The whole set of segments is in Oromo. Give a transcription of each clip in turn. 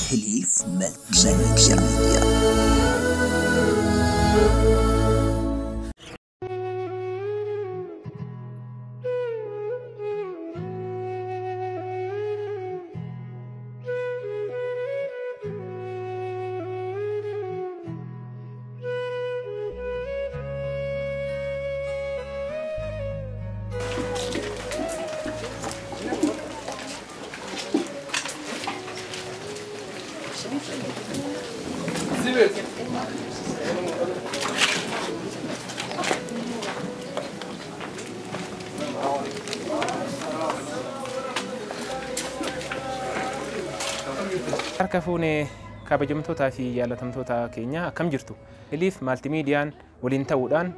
Hiliif Media. Harka fuunee kabajamtootaa fi jaalatamtoota keenya akkam jirtu? Hiliif Maltiimiidiyaan waliin ta'uudhaan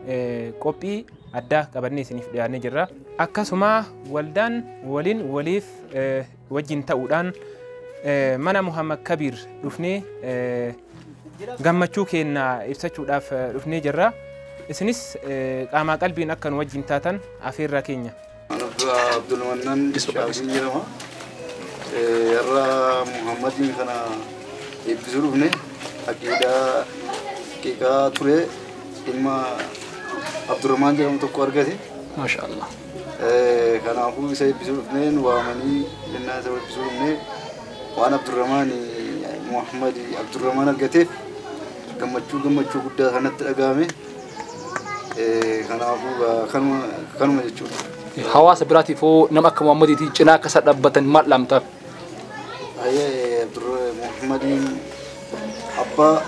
qophii addaa qabannee isiniif dhiyaannee jirra. Akkasuma waldaan waliin waliif wajjin ta'uudhaan mana Muhammad Kabiir dhufnee gammachuu keenya ibsachuudhaaf dhufnee jirra. Isinis qaamaa qalbiin akka nu wajjin taatan afeerraa keenya. Abdulmannan Shaafiin jedhama. Har'a Muhammadiin kana eebbisuu dhufne aqiidaa qiqaa ture ilma Abdurrahmaan jedhamu tokko argate. Maasha Allah. Kanaafuu isa eebbisuu dhufne nu waamanii jennaan isa eebbisuu dhufne waan Abdurrahmaan Muhammad Abdurrahmaan argateef gammachuu guddaa kanatti dhagahame. Kanaafuu kanuma jechuudha. Hawaasa biraatiif hoo nama akka Muhammadiitiin cinaa akka isa dhaabbatan maal dhaamtaaf? Ayyee Muhammadiin abbaa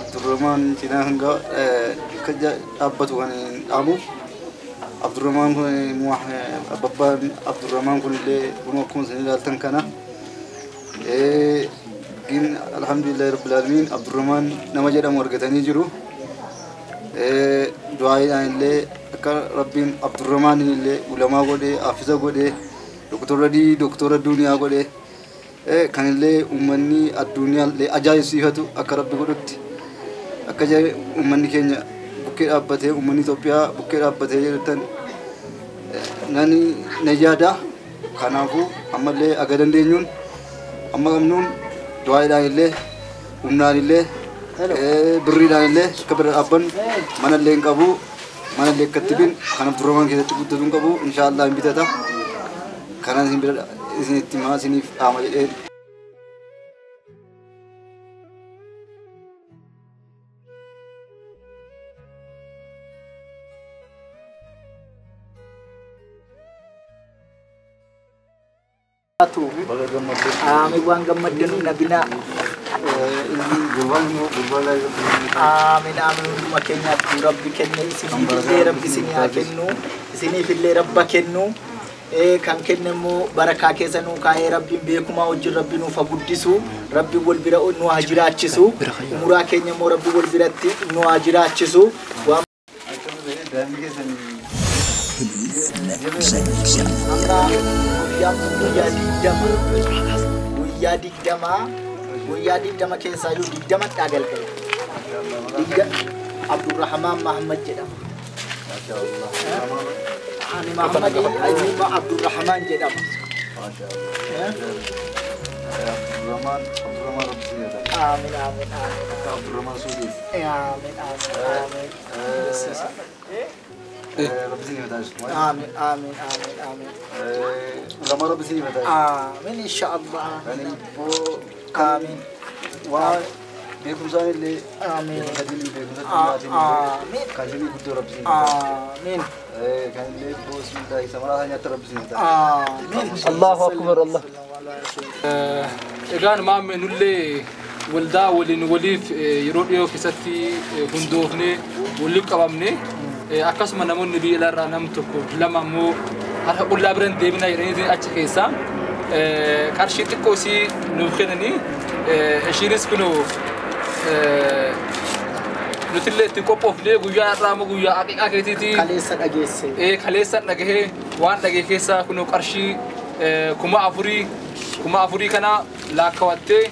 Abdurrahmaan cinaa hanga akka dhaabbatu kan dhaamuuf Abdurrahmaan kun abbaan Abdurrahmaan kun illee kun akkuma isin ilaaltan kana gin alhamdulillahi rabbil aalamiin Abdurrahmaan nama jedhamu argatanii jiru. Du'aayiidhaan illee akka Rabbiin Abdurrahmaan illee ulamaa godhee hafiza godhee doktora dii doktora duniyaa godhee kan illee uummanni addunyaa illee ajaa'ibsiifatu akka Rabbi godhutti akka jedhe uummanni keenya bukkee dhaabbatee uummanni Itoophiyaa bukkee dhaabbatee jedhutan nani na yaada. Kanaafuu ammallee aga dandeenyuun amma qabnuun du'aayiidhaan illee humnaan illee birriidhaan illee akka bira dhaabbannu manallee hin qabu manallee akka itti bin kan Abdurrahmaan keessatti guddatu hin qabu inshaallah hin bitata kanaan isin bira isinitti himaa isiniif dhaama jedheen. Aamin waan gammaddanuu nabinaa. Aamin aamin hunduma keenyaaf Rabbi kenne isiniif illee Rabbi isinii haa kennu isiniif illee Rabba kennu kan kenne immoo barakaa keessa nuu kaa'ee Rabbiin beekumaa wajjin Rabbi nuuf haa guddisu Rabbi wal bira nu haa jiraachisu umuraa keenya immoo Rabbi wal biratti nu haa jiraachisu. Guyyaa digdama guyyaa digdama keessaa iyyuu digdamadhaa galgala. Abdurrahmaan Mahammad jedhama. Ani Mahammad ilma Abdurrahmaan jedhama. Abdurrahmaan Rabbi si jedhama. Aamin aamin aamin. Akka Abdurrahmaan Suudiif. Aamin aamin aamin. Rabbi si taasisu. Aamin aamin aamin aamin. Ulamaa Rabbi si taasisu. Aamin inshaallah. Kan immoo Aamin. Waan beekumsaan illee Aamin. beekumsa diinaatiin Aamin. kan isinii guddoo Rabbi si taasisu. Aamin. Kan illee bismillah samaraa isaa nyaata Rabbi si taasisu. Aamin. Allahu akbar Allah. Egaan maamme nullee waldaa waliin waliif yeroo dhiyoo keessatti hundoofnee waliif qabamne akkasuma namoonni biyya alaarraa nam tokko lama immoo harka qullaa biran deemina jedhanii achi keessaa qarshii xiqqoo isii nuuf kennanii ishiinis kunoo nutillee itti qophoofnee guyyaa har'aa immoo guyyaa aqiiqaa keetiitii Kaleessa dhageesse. Kaleessa dhagahee waan dhagee keessaa kunoo qarshii 4000 kana laakkawattee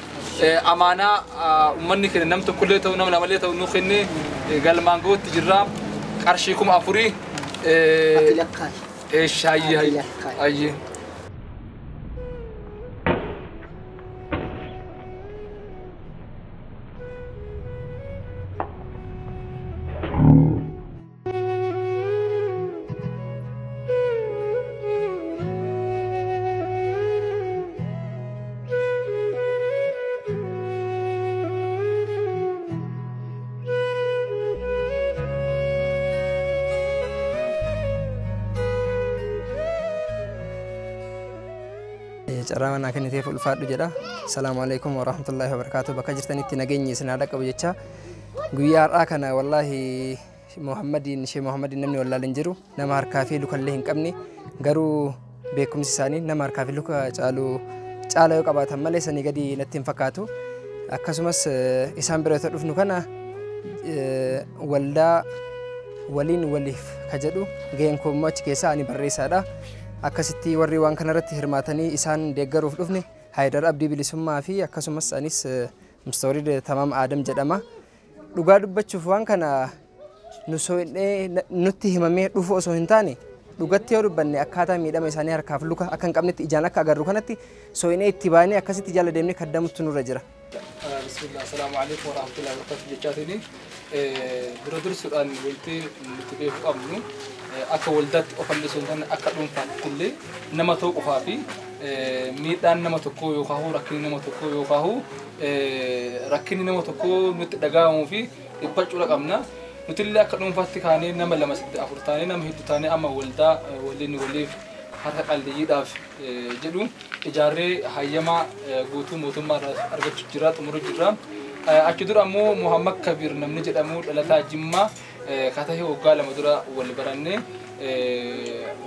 amaanaa uummanni keenya nam tokkollee ta'u nama lamallee ta'u nu kenne galmaan ga'utti jirra qarshii 4000. Ati lakkaayi. Hayyee hayyee. Carraa manaa kenniteef ulfaadhu jedha. Salaamu alaikum warahmatullaahi wabarakaatuh. Bakka jirtanitti nageenyi isin haa dhaqqabu jecha. Guyyaa har'aa kana wallaahi Muhammadiin Shee Muhammadiin namni wallaalee hin jiru. Nama harkaa fi lukallee hin qabne garuu beekumsi isaanii nama harkaa fi luka caalu caala yoo qabaatan malee sanii gadi natti hin fakkaatu. Akkasumas isaan bira yoo dhufnu kana waldaa waliin waliif ka jedhu gaheen koo immoo achi keessaa ani barreessaadha. Akkasitti warri waan kanarratti hirmaatanii isaan deeggaruuf dhufne Haayidar Abdii Bilisummaa fi akkasumas anis Mustawrid Tamaam Aadam jedhama. Dhugaa dubbachuuf waan kana nu nutti himamee dhufu osoo hin taane dhugatti yoo dubbanne akkaataa miidhama isaanii harkaaf luka akka hin qabnetti ijaan akka agarru kanatti soo'inee itti baanee akkasitti jala deemnee kaddamutti nurra jira. Bismillah, assalamu alaikum warahmatullahi wabarakatuh jechaatini dura dursuudhaan wanti nuti beekuu qabnu akka waldaatti of osoo hin taane akka dhuunfaatti illee nama ta'uu qofaa fi miidhaan nama tokkoo yookaan rakkinni nama tokkoo yookaan rakkinni nama tokkoo nutti dhaga'amuu fi dhiphachuu qabna. Nuti illee akka dhuunfaatti kaanee nama 2 3 4 taanee nama hedduu taanee amma waldaa waliin waliif harka qalleeyyiidhaaf jedhu ijaarree hayyamaa guutuu mootummaa irraa argachuu jira xumuruu jira. Achi dura ammoo Muhammad Kabir namni jedhamu dhalataa Jimmaa katahee waggaa 2 dura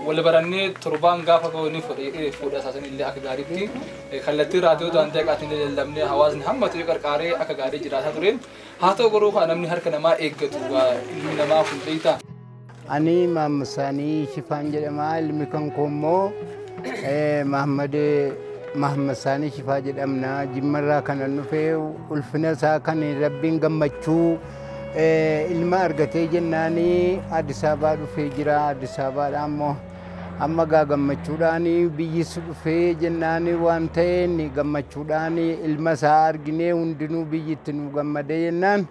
wal barannee torbaan gaafa goonii fuudha isaasan illee akka gaariitti kallattii raadiyoo daandii haqaatiin lallabnee hawaasni hamma ta'e qarqaaree akka gaarii jiraataa ture. Haa ta'u garuu namni harka namaa eeggatu ilmi namaa kun dheeyta. Ani Mahammad Saanii Shifaan jedhama. Ilmi kan koo immoo Mahammad Saanii Shifaa jedhamna. Jimmarraa kan dhufe ulfina isaa kan Rabbiin gammachuu ilma argatee jennaan Addis Ababaa dhufee jira. Addis Ababaadhaa immoo amma gaa gammachuudhaan biyyis dhufee jennaan waan ta'een gammachuudhaan ilma isaa arginee hundinuu biyyitti nu gammadee jennaan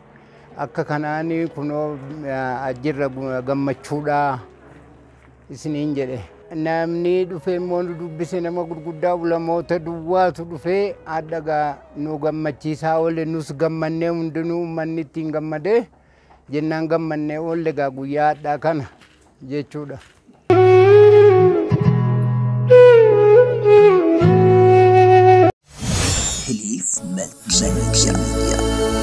akka kanaan kunoo ajjirra gammachuudha isiniin jedhe. Namni dhufee immoo nu dubbise nama gurguddaa ulamoota duwwaatu dhufee adda gaa nu gammachiisaa oole nus gammannee hundinuu uummanni ittiin gammadee jennaan gammannee oolle gaa guyyaa addaa kana jechuudha. Hilif Media.